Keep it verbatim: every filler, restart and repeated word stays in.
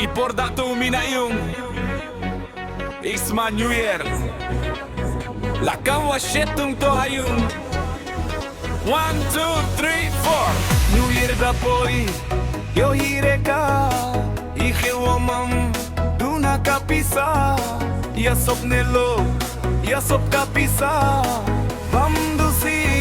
I por da tu mi na yung. Isma New Year. La kam wa shet tung to ha yung. One, two, three, four. New Year da poi. Yo hi re ka. I khe wa mam. Duna ka pisa. Ya sop ne lo. Ya sop ka pisa. Bam du si.